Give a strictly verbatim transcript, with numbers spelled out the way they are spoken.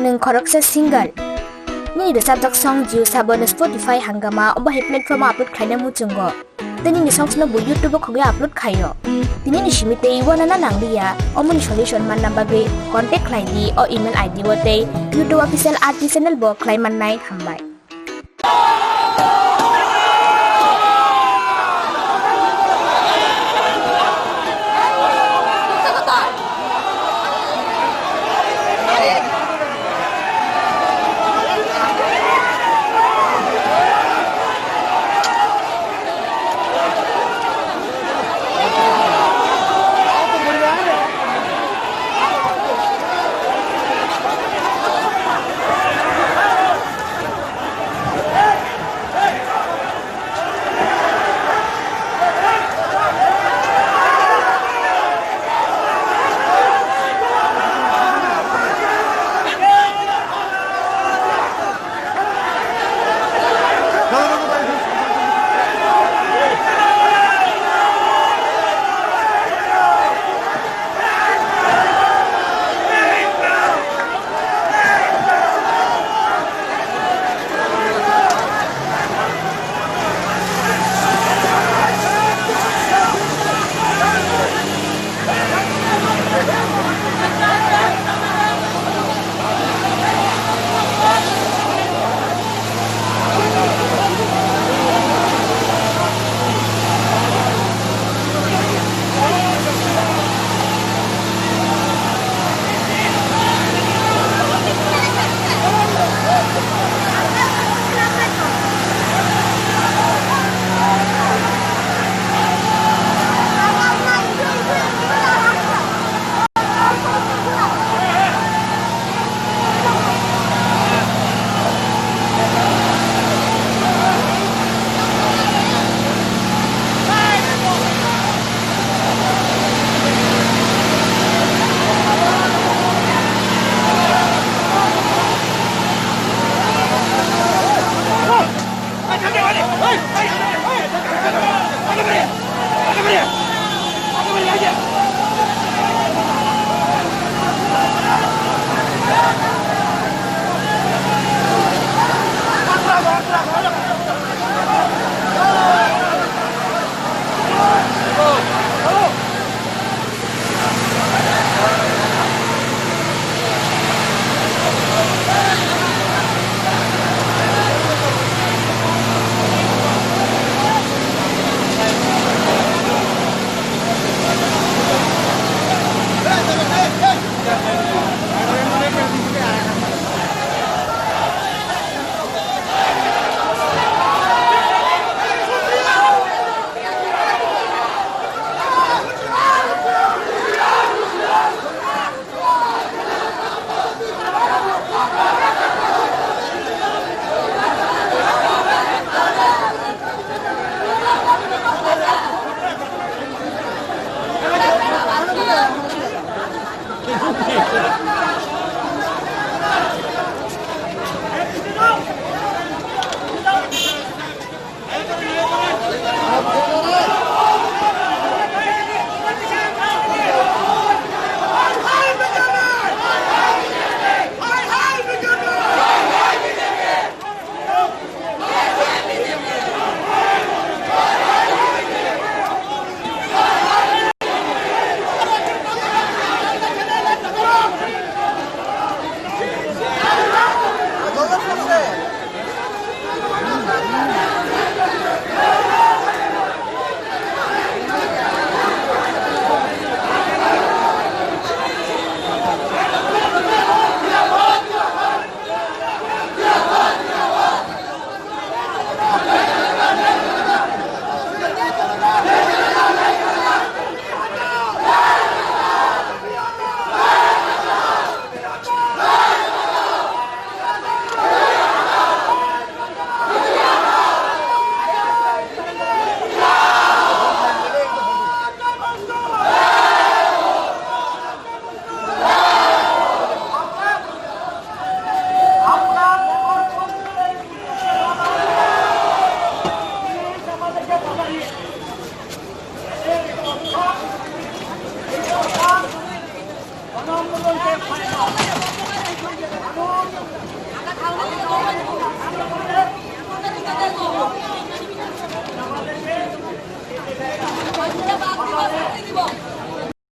Nwng khoroksa singer. Nini rwchapjak song Jio Saavn, Spotify hangama obo hai platform o upload khlaina muchungo. Tei nini songs no bo YouTube o khogwi upload khaio. Tini ni simi tei uanana nangliya, omoni solution manna bagwi contact khlai di o email I D o tei YouTube official R T channel bo khlai mannai. Hambai.